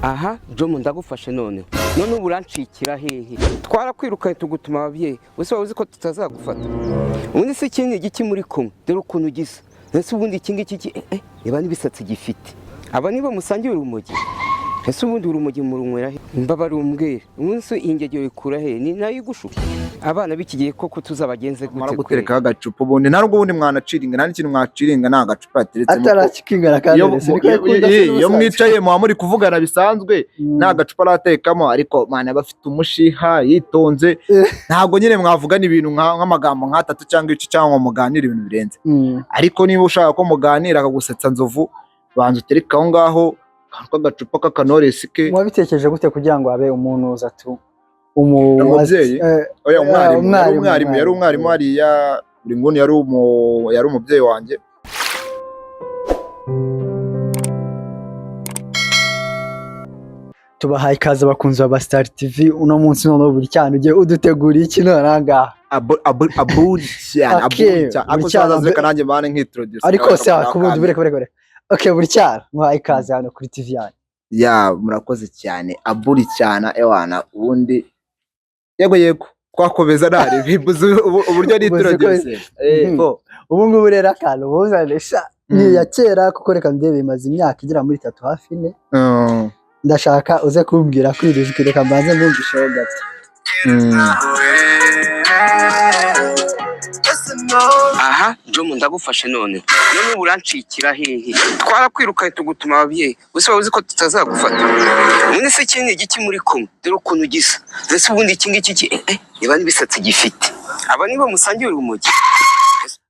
Aha Jomo, ndagufashe noneho. None ubu urancikira hehe? Twarakwirukanye tugutuma ababyeyi, ese waba uzi ko tutazagufata? Ubundi se iki ni igiki muri kumwe? Dore ukuntu gisa. Ese ubundi iki ngiki reba n'ibisatsi gifite. Aba nibo musangiye urumogi? Ese ubundi urumogi murunywera he? Mbabara umbwire. Ubundi se iyi ngegero ikura he? Ni nayo igushuka? Abana b'iki gihe koko tuzabagenze Mara gute? Guterekaho agacupa, ubundi nta nubwo ubundi mwanaciringa, nta n'ikintu mwaciringa, nta gacupa yateretsemo. Atarakikingana kandi Iyo niko yakunda se iyo n'ubusanzwe. Mwicaye muba muri kuvugana bisanzwe, nta gacupa aratekamo, ariko man aba afite umushiha yitonze. Ntabwo nyine mwavugana ibintu nk'amagambo nk'atatu cyangwa ibice, cyangwa ngo muganire ibintu birenze. Ariko niba ushaka ko muganira akagusetsa, Nzovu, banza utereke aho ngaho akantu k'agacupa k'akanoresi ke. Wabitekereje gute kugira ngo abe umuntu uza tu Umubyeyi? Oya, umwarimu yari umwarimu, umwarimu, yari umwarimu hariya buri nguni, yari umubyeyi wanjye. Tubahaye ikaze abakunzi ba Star TV. Uno munsi noneho buri cyane ugiye uduteguriye iki none aha ngaha? Aburi cyane. Okay, aburi cyane buri ariko cyane saza reka nanjye mbane nkintroduce. Ariko se kubundi bureka bureka bureka. Okay, buri cyane muhaye ikaze hano kuri TV yanyu. Ya, murakoze cyane. Aburi cyane, ewana, ubundi yego yego, twakomeza ntari bibuze uburyo Ubuze ko- nintroduce. Ubu ngubu rero akantu buzane sha ni iya kera, kuko reka ndebe, imaze imyaka igera muri 3, hafi 4. Ndashaka uze kumbwira kuri iri jwi, reka mbanze mwumvisheho gato. Aha Jomo, ndagufashe none. None ubu urancikira hehe? Twarakwirukanye tugutuma ababyeyi, ese waba uzi ko tutazagufata? Ubundi se iki ni igiki muri kumwe? Dore ukuntu gisa. Ese ubundi iki ngiki reba n'ibisatsi gifite. Aba nibo musangiye urumogi?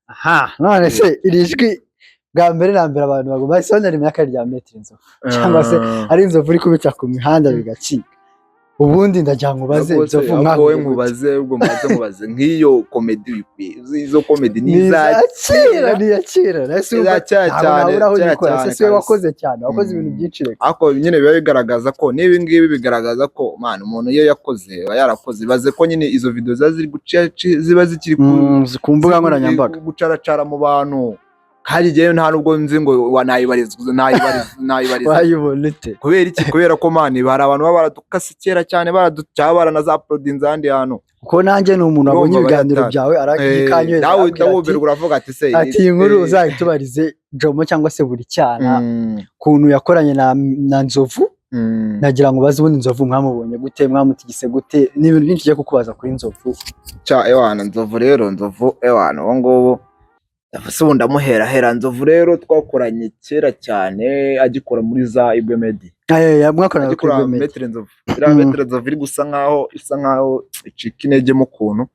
Aha none se iri jwi bwa mbere na mbere abantu bagomba bahise banaremera ko ari irya Maître Nzovu, cyangwa se ari Nzovu uri kubica ku mihanda bigacika. Ubundi ndagira ngo ubaze Nzovu, wowe mwahuye gute? Nkubaze ubwo, mbaze nkubaze nk'iyo comedy uyikwiye, izo comedy ni ni iza iza kera, ni iya kera. Ese Iza ubwo kera ntabwo cyane, nabura aho kera nyikora. cyane Ese siwe kabisa. wakoze cyane, wakoze ibintu byinshi, reka. Ariko nyine biba bigaragaza ko n'ibi ngibi bigaragaza ko man umuntu iyo yakoze aba yarakoze. Ibaze ko nyine izo video ziba ziri guca, ziba zikiri Ku mbuga nkoranyambaga. Gucaracara mu bantu, kandi igihe nta nubwo nzi ngo nayibariza nayibariza nayibariza. Wayibona ute? Kubera iki? Kubera ko man hari abantu baba baradukase kera cyane, baraduca, baranazauploadinze ahandi hantu. Kuko nanjye ni umuntu wabonye Urumva ibiganiro bayatanga. byawe arakanyoheza, Nawe uhita arambwira ati wumvirwa uravuga ati se ati iyi nkuru uzayitubarize Jomo cyangwa se buri cyana ukuntu yakoranye na Nzovu. Nagira ngo baze ubundi Nzovu mwamubonye gute, mwamutigise gute? Ni ibintu byinshi ugiye kukubaza kuri Nzovu. Ca ewana, Nzovu rero, Nzovu ewana, uwo ngubu Nzovu se ubu ndamuherahera. Nzovu rero twakoranye kera cyane agikora muri za Igwe Media. Mwakoranaga kuri Agikora Igwe Media. Maître Nzovu, iriya Maître Nzovu iri gusa nkaho isa nkaho icika intege mu kuntu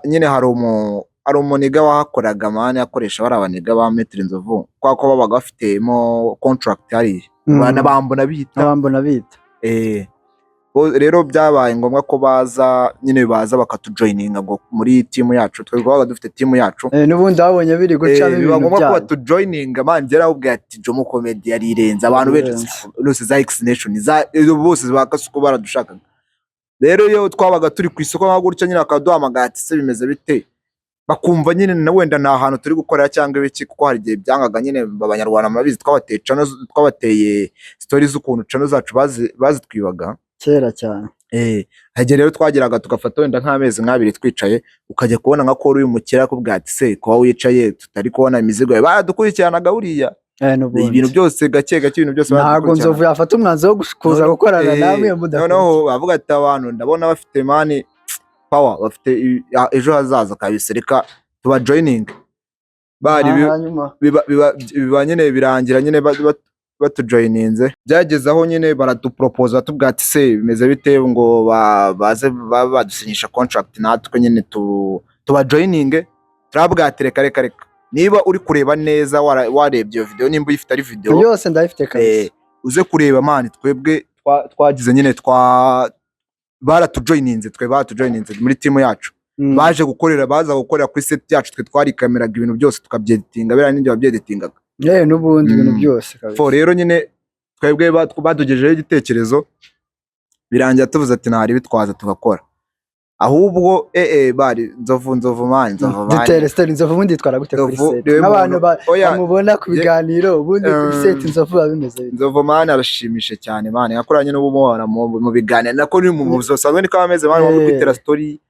nyine hari umunigga wahakoraga man, akoresha bari abanigga ba Maître Nzovu, kubera ko babaga bafitemo contract hariya. Bambona bita. Abambona bita. Bo rero byabaye ngombwa ko baza nyine, baza bakatujoininga ngo muri team yacu. Twe twabaga dufite team yacu. N'ubundi babonye biri gucamo Biba ibintu ngombwa ko byanyu. batujoininga. Man, njye narawubwiye ati Jomo Comedy yari irenze abantu benshi. Irenze. Bose za X Nation, za bose ba Kasuku baradushakaga. Rero iyo twabaga turi ku isoko nka gutya nyine, bakaduhamagara ati se bimeze bite? Bakumva nyine na wenda nta hantu turi gukorera cyangwa ibiki, kuko hari igihe byangaga nyine. Abanyarwanda murabizi, twabateye channel, twabateye stories z'ukuntu channel zacu bazitwibaga. Kera cyane. Hari igihe rero twageraga tugafata wenda nk'amezi nk'abiri twicaye, ukajya kubona nka call y'umukiriya akubwira ati se kuba wicaye tutari kubona imizigo yawe? Baradukurikiranaga buriya. N'ubundi Ibintu byose gake gake, ibintu byose ntabwo baradukurikiranaga. Nzovu yafata umwanzuro wo kuza gukorana namwe mudakora. Noneho bavuga ati abantu ndabona bafite man power, bafite ejo hazaza kabisa, reka tuba joining bari Hanyuma biba nyine birangira nyine batujoininze. Byageze aho nyine baradupropose, batubwira ati se bimeze bite ngo baze babe badusinyisha contract natwe nyine tuba joininge? Turabwira ati reka reka reka, niba uri kureba neza, warebye iyo video, nimba uyifite ari video yose ndayifite kabisa. Uze kureba man, twebwe twagize nyine baratujoininze, twe baratujoininze muri team yacu. Baje gukorera, baza gukorera kuri set yacu. Twe twarikameraga ibintu byose tukabyeditinga, biriya n'ibyo babyeditingaga. N'ubundi ibintu byose kabisa. Fo rero nyine twebwe batugejejeho igitekerezo, birangira tuvuze ati ntari bitwaza tugakora. Ahubwo bari Nzovu, Nzovu man, Nzovu man. Dutere story, Nzovu ubundi yitwara gute kuri Nzovu set? niwe Nk'abantu muntu oya bamubona ku biganiro, ubundi kuri set Nzovu biba bimeze bite? Nzovu man arashimisha cyane man, yakoranye n'ubumubona mu biganiro, nako ni mu buzima busanzwe niko aba ameze man, muri kwitera story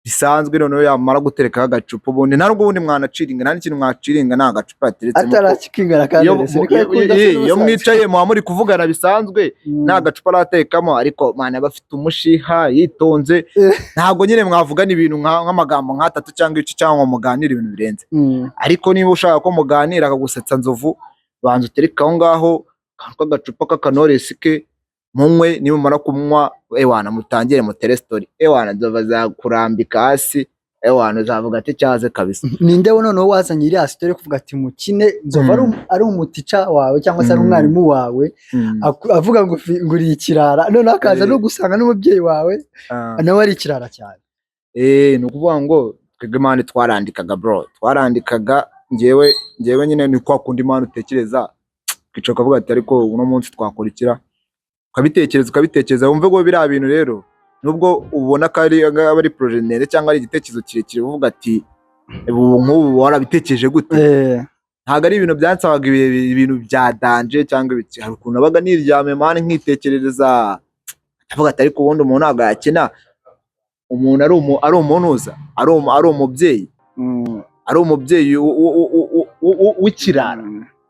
bisanzwe, noneho yamara guterekaho agacupa, ubundi nta nubwo ubundi mwanaciringa, nta n'ikintu mwaciringa, nta gacupa yateretsemo. Atarakingana kandi Iyo se niko yakunda se iyo n'ubusanzwe. mwicaye muba muri kuvugana bisanzwe, nta gacupa aratekamo, ariko man aba afite umushiha, yitonze. Ntabwo nyine mwavugana ibintu nk'amagambo nk'atatu cyangwa igice, cyangwa ngo muganire ibintu birenze. Ariko niba ushaka ko muganira akagusetsa, Nzovu banza utereke aho ngaho akantu k'agacupa k'akanoresi ke, munywe, nimumara kunywa, ewana mutangire mutere story, ewana Nzovu azakurambika hasi, ewana uzavuga ati cyaze kabisa. Ninde we noneho wazanye iriya story yo kuvuga ati mukine? Nzovu ari umutica wawe cyangwa se ari umwarimu wawe, avuga ngo ngo uri ikirara, noneho akaza no gusanga n'umubyeyi wawe nawe ari ikirara cyane? Ni ukuvuga ngo twebwe man twarandikaga bro, twarandikaga. Njyewe nyine ni kwa kundi man utekereza, ukicara ukavuga ati ariko uno munsi twakora ikira, ukabitekereza, ukabitekereza, wumve ngo biriya bintu rero, nubwo ubona ko ari aba ari projet ndende cyangwa ari igitekerezo kirekire, uvuga ati ubu nk'ubu warabitekereje gute? Ntabwo ari ibintu byansabaga ibintu bya danger cyangwa ibiki. Hari ukuntu nabaga niryamye man nkitekerereza, ndavuga ati ariko ubundi umuntu ntabwo yakina umuntu ari umunuza, ari umubyeyi, ari umubyeyi w'ikirara.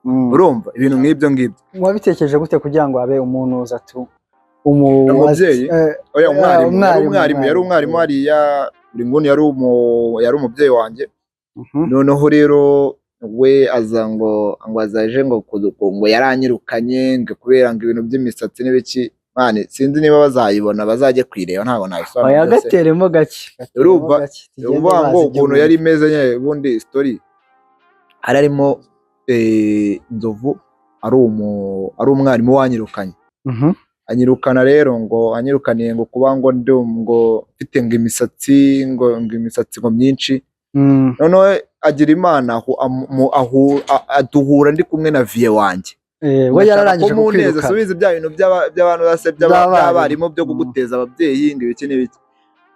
Urumva ibintu nk'ibyo ngibyo. Wabitekereje gute kugira ngo abe umuntu uza tu Umubyeyi? Oya, umwarimu yari umwarimu, umwarimu, yari umwarimu hariya buri nguni, yari umubyeyi wanjye. Noneho rero we aza ngo azaje ngo ngo yaranyirukanye ngo kubera ngo ibintu by'imisatsi n'ibiki. Man, sinzi niba bazayibona, bazajye kuyireba, ntabwo nabisobanura Oya, byose. Gateremo gake, gateremo Urumva, gake, tugende uvuga ngo bazi ibyo ukuntu bumva. yari imeze nyine, ubundi story hari harimo Nzovu ari umwarimu wanyirukanye. Anyirukana rero ngo anyirukaniye ngo kuba ngo ndi ngo mfite ngo imisatsi ngo imisatsi ngo myinshi. Noneho agira Imana aduhura ndi kumwe na vieux wanjye. We Ngashaka yararangije kumuneza, kukwirukana. Subiza bya bintu by'abantu base By'abarimu. by'abarimu byo kuguteza ababyeyi ngo ibiki n'ibiki.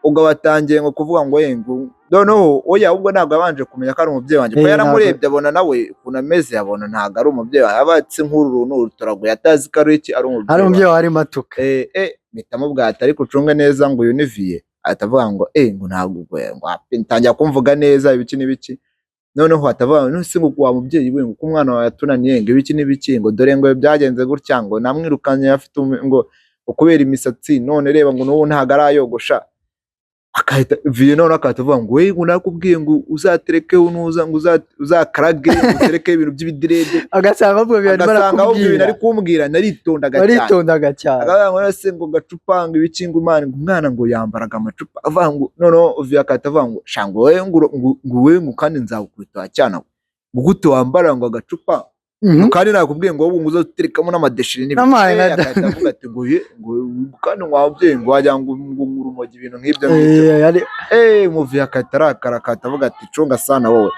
Ubwo batangiye ngo kuvuga ngo ye ngo noneho oya, ahubwo ntabwo yabanje kumenya ko ari umubyeyi wanjye, kuko yaramurebye abona nawe ukuntu ameze, abona ntabwo ari umubyeyi wanjye, abatse nk'uru runtu ruturaguye, atazi ko ari iki, ari umubyeyi Hari wanjye. umubyeyi wawe arimo atuka. Mpita mubwira ati ariko ucunge neza ngo uyu ni vieux, ahita avuga ngo ngo ntabwo ubwo ngo ntangira kumvuga neza ibiki n'ibiki. Noneho atavuga ngo none se ngo wa mubyeyi we, ngo ko umwana wawe yatunaniye, ngo ibiki n'ibiki, ngo dore ngo byagenze gutya, ngo namwirukanye afite ngo kubera imisatsi, none reba ngo n'ubu ntabwo arayogosha. Akahita vieux noneho akahita avuga ngo we, ngo nakubwiye ngo uzaterekeho nuza ngo uzakarage uterekeho ibintu by'ibidirede. Agasanga ahubwo ibintu arimo Agasanga ahubwo ibintu ari arakubwira kumbwira naritondaga cyane. Waritondaga cyane. Akavuga ngo none se ngo gacupa ngo ibiki, ngo imana ngo umwana ngo yambaraga amacupa, avuga ngo noneho vieux akahita avuga ngo sha ngo wowe ngo wowe ngo kandi nzagukubita wa cyana we, ngo gute wambara ngo agacupa kandi nakubwiye ngo wowe ngo uzaterekamo n'amadeshiri n'ibiki. N'amazi Akahita avuga ati ngo ye ngo kandi ngo wabyeyi ngo wagira ngo urumogi, ibintu nk'ibyo ngibyo. Umuvieux akahita arakara, akahita avuga ati cunga sana wowe,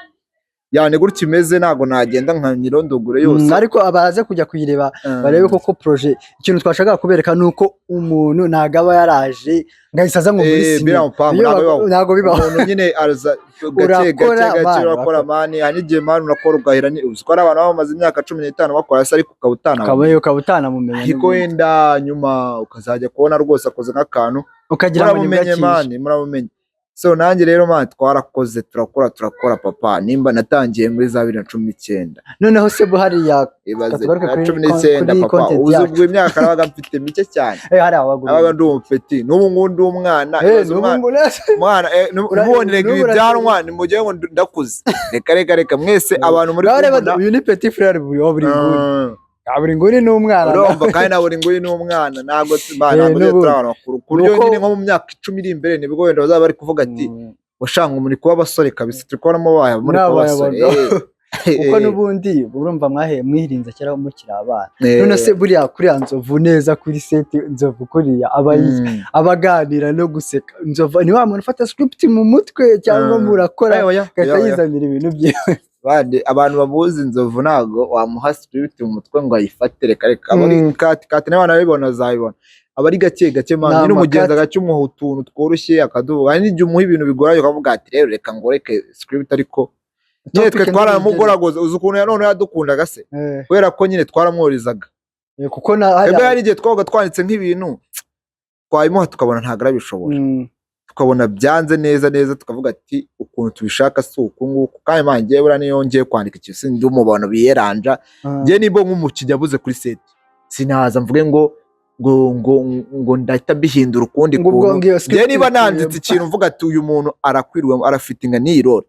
yani gutya imeze, ntabwo nagenda nka nyirondogore yose. Ariko abaze kujya kuyireba barebe koko projet. Ikintu twashakaga kubereka ni uko umuntu ntabwo aba yaraje ngo ahise aza ngo muri biriya sinema. mupangu Iyo ntabwo bibaho. Ntabwo bibaho. Umuntu nyine araza gake gake Urakora, gake, man, urakora man, hari n'igihe man urakora ugahera uzi ko hari abantu baba bamaze imyaka 15 bakora se, ariko ukaba utanabamenya. Ukaba utanamumenya Ariko n'ubundi. wenda nyuma ukazajya kubona rwose akoze nk'akantu ukagira ngo nibwo muramumenye akije. Man, muramumenye. So nanjye rero man twarakoze, turakora, turakora papa, nimba natangiye muri za 2019. Noneho se hariya Ibaze tugaruke na kuri 19 kuri papa content uzi yacu. ubwo imyaka nabaga mfite mike cyane. Hari abagore Nabaga ndi umupeti, n'ubu ngubu ndi umwana. Ibaze n'ubu umwana ntubonere n'ubu ibi byanwa nimugire ngo ndakuze, reka reka reka, mwese abantu muri Ngaho reba, kumbona. Uyu ni petit frère buri wa buri nguni. Buri nguni ni umwana. Urumva kandi na buri nguni ni umwana, ntabwo ntabwo N'ubu. turi abantu bakuru ku buryo Nuko nyine nko mu myaka 10 iri imbere nibwo wenda bazaba bari kuvuga ati washanga muri kuba abasore kabisa, turi kubonamo baye muri kuba Mwabaye abasore. abagabo. Kuko n'ubundi urumva mwahe mwirinze kera mukiri abana. None se buriya kuriya Nzovu neza kuri set, Nzovu kuriya aba aba aganira no guseka, Nzovu ni wa muntu ufata script mu mutwe cyangwa murakora Oya, agahita oya, oya. yizanira ibintu byiwe? Bandi abantu bamuzi, Nzovu ntabwo wamuha script mu mutwe ngo ayifate, reka reka, aba ari kati kati, niba banabibona azabibona. Aba ari gake gake, man. Ni Nyine umugenzi amakati. agake, umuha utuntu tworoshye akaduha. Hari n'igihe umuha ibintu bigoranye ukavuga ati: "Rero reka ngoreke script," ariko nyine twe Topic. twaramugoragoza. Uzi ukuntu ya none yadukundaga se? Kubera ko nyine twaramworizaga. Kuko na Twebwe hari igihe twabaga twanditse nk'ibintu, twabimuha tukabona ntabwo arabishobora, tukabona byanze neza neza, tukavuga ati: "Ukuntu tubishaka si uku nguku." Kandi man, njyewe buriya niyo ngiye kwandika ikintu, sindi mu bantu biyeranja. Njye nimba nk'umukinnyi abuze kuri set, sinaza mvuge ngo ndahita mbihindura ukundi Ngo ubwo kuntu. ngo iyo Njye script niba ikuyemo. nanditse ikintu mvuga ati: "Uyu muntu arakwirwa, arafitinga n'iyi role,"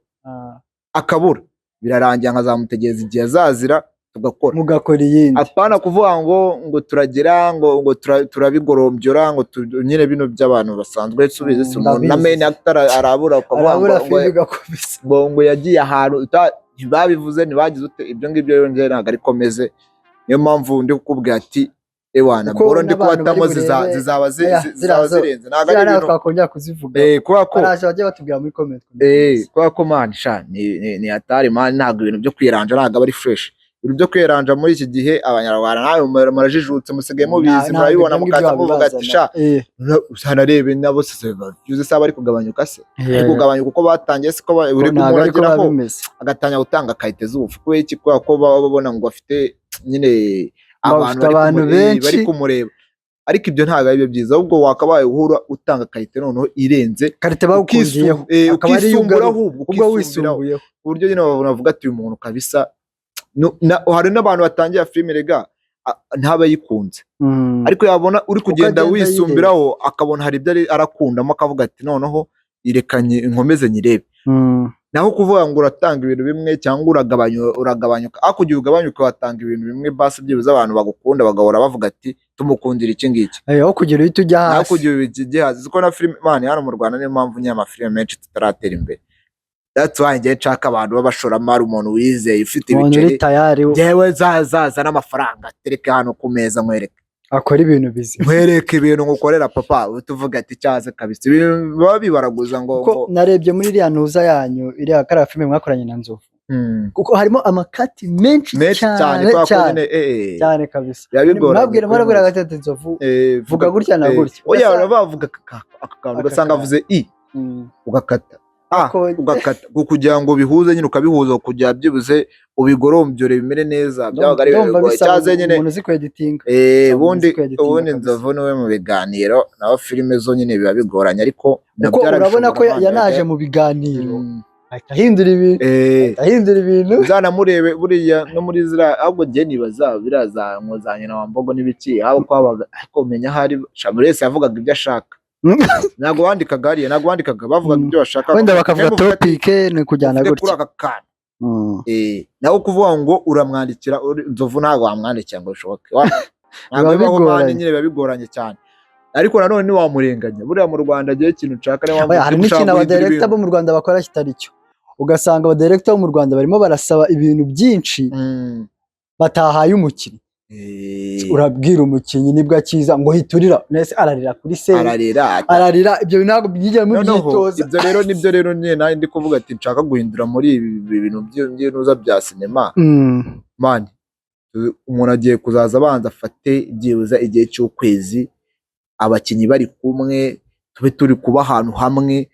akabura, birarangira, nkazamutegereza igihe azazira tugakora. Mugakora iyindi. Apana kuvuga ngo turagira ngo turabigorombyora ngo nyine bino by'abantu basanzwe subize si umuntu na Ndabizi. main actor arabura, ukavuga ngo Arabura, ngo filime igakomeza. ngo yagiye ahantu ntibabivuze, ntibagize ute. Ibyo ngibyo rero njye ntabwo ariko meze. Niyo mpamvu ndi kukubwira ati: "Ewana, Kuko boro ndi n'abantu kubatamo bari burebe, zizaba Oya, zizaba ziriya zirenze, ntabwo ziriya ari ntabwo ibintu." twakongera kuzivuga. Kubera ko Baraje bajye batubwira muri comment. Kubera ko man, sha, ni hatari man. Ntabwo ibintu byo kwiranja, ntabwo aba ari fresh ibintu byo kwiranja muri iki gihe. Abanyarwanda nawe murajijutse, musigaye mubizi, murabibona, mukaza muvuga ati: "Sha, uzanarebe nabo se byuze se bari kugabanyuka se, bari kugabanyuka uko batangiye siko buri Ntabwo umuntu ariko biba ageraho bimeze. agatangira gutanga qualité z'ubufu." Kubera iki? Kubera ko baba babona ngo afite nyine abantu Bafite bari abantu bari benshi. kumureba. Ariko ibyo ntabwo ari byo byiza, ahubwo wakabaye uhora utanga qualité noneho irenze. Qualité bawukundiyeho, akaba ariyo ukisumbura ugaruka. Ahubwo Ubwo ukisumbiraho wisumbuyeho. ku buryo nyine babona bavuga ati: "Uyu muntu kabisa." Hari n'abantu batangira filime rega ntabe ayikunze, ariko yabona uri kugenda agenda wisumbiraho, akabona hari ibyo arakundamo, akavuga ati: "Noneho irekanye nkomeze nyirebe." Naho kuvuga ngo uratanga ibintu bimwe cyangwa uragabanya, uragabanyuka. Aho kugira ugabanyuke, watanga ibintu bimwe basi byibuze abantu bagukunda bagahora bavuga ati: "Tumukundira iki ngiki." Aho kugira uhite ujya Naho hasi. kugira ujye hasi. Kuko na filime man hano mu Rwanda, niyo mpamvu nyine amafilime menshi tutaratera imbere. That's why njyewe nshaka abantu b'abashoramari, umuntu wizeye ufite Umuntu uri ibiceri. tayari. Njyewe zaza n'amafaranga atereke hano ku meza, nkwereke. Akora ibintu bizima. Nkwereke ibintu ngukorera papa, uhita uvuga ati: "Cyaze kabisa." Ibintu biba bibaraguza ngo Kuko ngo narebye muri iriya ntuza yanyu, iriya kariya filime mwakoranye na Nzovu, kuko harimo amakati menshi. Menshi cyane. Cyane Kubera ko cyane. nyine Cyane kabisa. Biba bigoranye. Mwabwira, mwarabwira ati: "Nzovu, vuga gutya na gutya." Oya, bavuga aka kantu Aka ugasanga kantu. avuze i, ugakata a, ugakata kugira ngo bihuze nyine, ukabihuza kugira byibuze ubigorombyore bimere neza. Byabaga ari ibintu Ndumva bigoye. bisaba Cyaze nyine umuntu uzi kweditinga. Bisaba umuntu ubundi uzi kweditinga ubundi kabisa. Nzovu niwe mu biganiro, naho filime zo nyine biba bigoranye, ariko Kuko nabyo urabona ko arabishobora. yanaje mu biganiro ahita ahindura ibintu, ahita ahindura ibintu. Uzanamurebe buriya no muri ziriya. Ahubwo njye nibaza biriya za ngo za nyina wa mbogo n'ibiki, aho kwabaga, ariko umenya ahari sha, buri wese yavugaga ibyo ashaka. Ntabwo bandikaga hariya, ntabwo bandikaga, bavugaga ibyo bashaka. Wenda bakavuga Muvuga ati, topic ni kujyana "Uvuge kuri gutya. aka kantu." Naho kuvuga ngo uramwandikira Nzovu, ntabwo wamwandikira ngo bishoboke. Ntabwo Biba bibaho man. bigoranye. Nyine biba bigoranye cyane, ariko nanone ntiwamurenganya. Buriya mu Rwanda agiye ikintu nshaka, niyo mpamvu Oya, hari ndi gushaka n'ikintu guhindura abadirekita ibintu. bo mu Rwanda bakora kitari cyo. Ugasanga abadirekita bo mu Rwanda barimo barasaba ibintu byinshi batahaye umukinnyi. Urabwira umukinnyi nibwo akiza ngo hiturira nese, ararira kuri se. Ararira. Ararira. Ibyo bintu ntabwo byigera Noneho mubyitoza. Ibyo rero nibyo rero nyine nanjye ndi kuvuga ati nshaka guhindura muri ibi bintu by'intuza bya sinema. Man, umuntu agiye kuzaza abanza afate byibuze igihe cy'ukwezi, abakinnyi bari kumwe, tube turi kuba ahantu hamwe,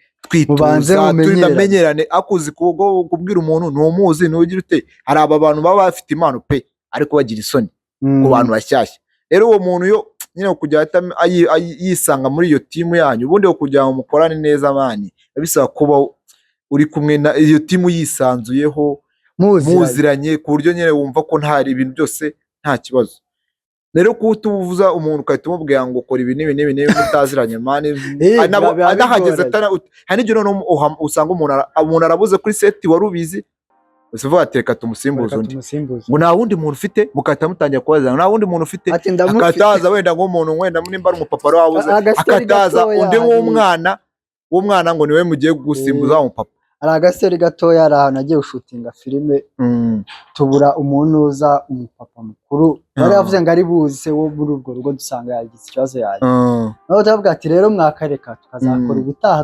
Mubanze twituza, mumenyerane. tunamenyerane. Akuzi kubwira umuntu ntumuzi, ntugire ute. Hari aba bantu baba bafite impano pe, ariko bagira isoni ku bantu bashyashya. Rero uwo muntu yo nyine kujya ahita yisanga muri iyo timu yanyu, ubundi kugira ngo mukorane neza man, biba bisaba kuba uri kumwe na iyo timu yisanzuyeho, muziranye. Muziranye ku buryo nyine wumva ko nta ibintu byose nta kibazo. Rero kuba utubuza umuntu ugahita umubwira ngo kora ibi n'ibi n'ibi n'ibi mutaziranye man, Biba anahageze bigoranye. hari n'igihe noneho usanga umuntu arabuze kuri set, wari ubizi, gusa uvuga ati: "Reka tumusimbuze Reka undi." tumusimbuze. Ngo nta wundi muntu ufite, mugahita mutangira kubaza ngo nta wundi muntu ufite. Ati: "Ndamufite." Akataza wenda nk'umuntu, wenda nimba ari umupapa wari wabuze, Agasiteri akataza gatoya, undi w'umwana w'umwana ngo niwe mugiye gusimbuza wa mupapa. Hari agaseri gatoya, hari ahantu agiye gushutinga filime, tubura umuntu uza, umupapa mukuru bari yavuze ngo ari buze wo muri urwo rugo, dusanga yagize ikibazo yaje. Naho turavuga ati: "Rero mwakareka tukazakora ubutaha,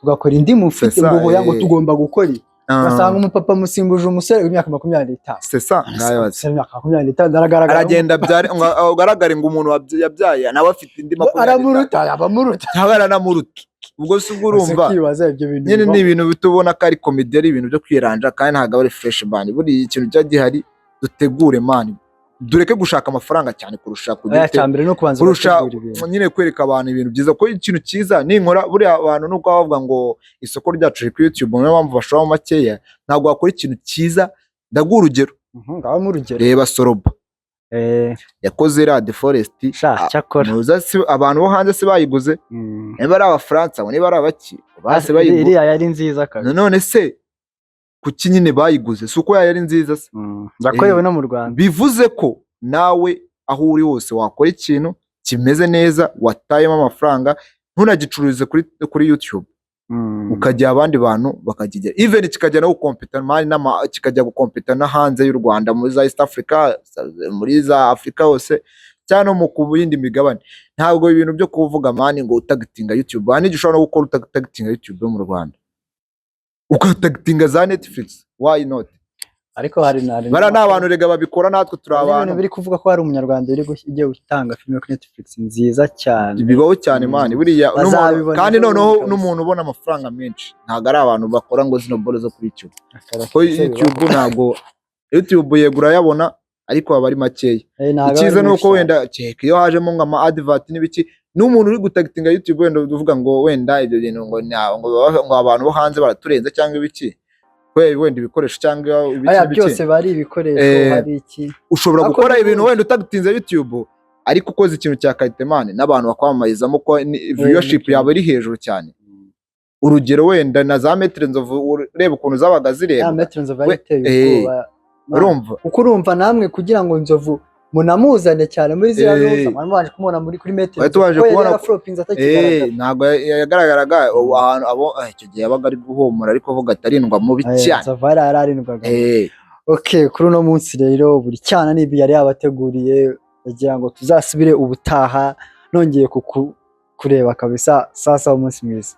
tugakora indi mufite." C'est ça, Ngo hoya, ngo tugomba gukora ibi. Ugasanga umupapa musimbuje umusore w'imyaka 25. C'est ça, ngayo. Umusore w'imyaka 25 aragaragara. Aragenda abyare ngo ugaragare ngo umuntu yabyaye nawe afite indi 25. Aramuruta, abamuruta. Cyangwa aranamuruta, ubwo si ubwo urumva. Ukibaza ibyo bintu Nyine bibaho. ni ibintu bitubona ko ari comedy, ari ibintu byo kwiranja, kandi ntabwo aba ari fresh, man. Buriya ikintu cya gihari, dutegure, man, dureke gushaka amafaranga cyane kurusha kugira Oya, ute- cya mbere ni ukubanza kurusha ugategura ibintu. nyine kwereka abantu ibintu byiza, kuko ikintu cyiza ninkora buriya abantu nubwo baba bavuga ngo isoko ryacu riri kuri YouTube, niyo mpamvu bashoramo makeya, ntabwo wakora ikintu cyiza. Ndaguha urugero. Ngaho mu urugero. Reba Soroba yakoze iriya The Forest. Sha, cyakora. Ntuza si abantu bo hanze se bayiguze? Niba ari Abafaransa, ngo niba ari abaki base bayiguze. Iriya yari nziza kabisa. None se kuki nyine bayiguze? Si uko yari nziza se? Yakorewe no mu Rwanda. Bivuze ko nawe aho uri hose wakora ikintu kimeze neza, watayemo amafaranga, ntunagicururize kuri YouTube, ukajya abandi bantu bakakigera, even kikajya no gukompeta, man, kikajya gukompeta no hanze y'u Rwanda, muri za East Africa, muri za Africa hose, cyangwa no mu ku yindi migabane. Ntabwo ibintu byo kuvuga, man, ngo utagitinga YouTube, hari n'igihe ushobora no gukora utagitinga YouTube yo mu Rwanda, ukatagitinga za Netflix, why not? Ariko hari Bariya ni abantu rega babikora, natwe turi hari abantu. n'ibintu biri kuvuga ko hari umunyarwanda uri ugiye gutanga filime kuri Netflix nziza cyane. Bibaho cyane, man, buriya Bazabibona kandi ejo noneho bundi kabisa. n'umuntu ubona amafaranga menshi ntabwo ari abantu bakora ngo zino boro zo kuri YouTube, ko Bibaho. YouTube ntabwo, YouTube yego urayabona, ariko aba ari makeya. Ntabwo Icyiza ari ni uko menshi. wenda kereka iyo hajemo ngo ama advert n'ibiki, n'umuntu uri gutagitinga YouTube, wenda uvuga ngo wenda ibyo bintu ngo ngo abantu bo hanze baraturenze cyangwa ibiki, wenda ibikoresho cyangwa ibiki Aya n'ibiki. byose bari ibikoresho, hari iki. Ushobora Ariko gukora ibintu n'ubundi- wenda utagitinze YouTube, ariko ukoze ikintu cya qualité, man, n'abantu bakwamamarizamo, ko viewership nibyo. yawe iri hejuru cyane. Urugero wenda na za Maître Nzovu, ureba ukuntu zabaga Ya zirebwa. Maître Nzovu yari iteye ubwoba. Urumva. Kuko urumva namwe kugira ngo Nzovu munamuzane cyane muri ziriya ntuza, mwari mubanje kumubona muri kuri Maître Twari Nzovu, tubanje kuko yari kubona yaraflopinze atakigaragara. Ntabwo yagaragaraga ubu ahantu abo icyo gihe yabaga ari guhumura, ariko avuga ati arindwa mubi cyane. Nzovu yari yararindwaga. Okay, kuri uno munsi rero buri cyana n'ibi yari yabateguriye, ndagira ngo tuzasubire ubutaha nongeye kureba kabisa. Sasa umunsi mwiza.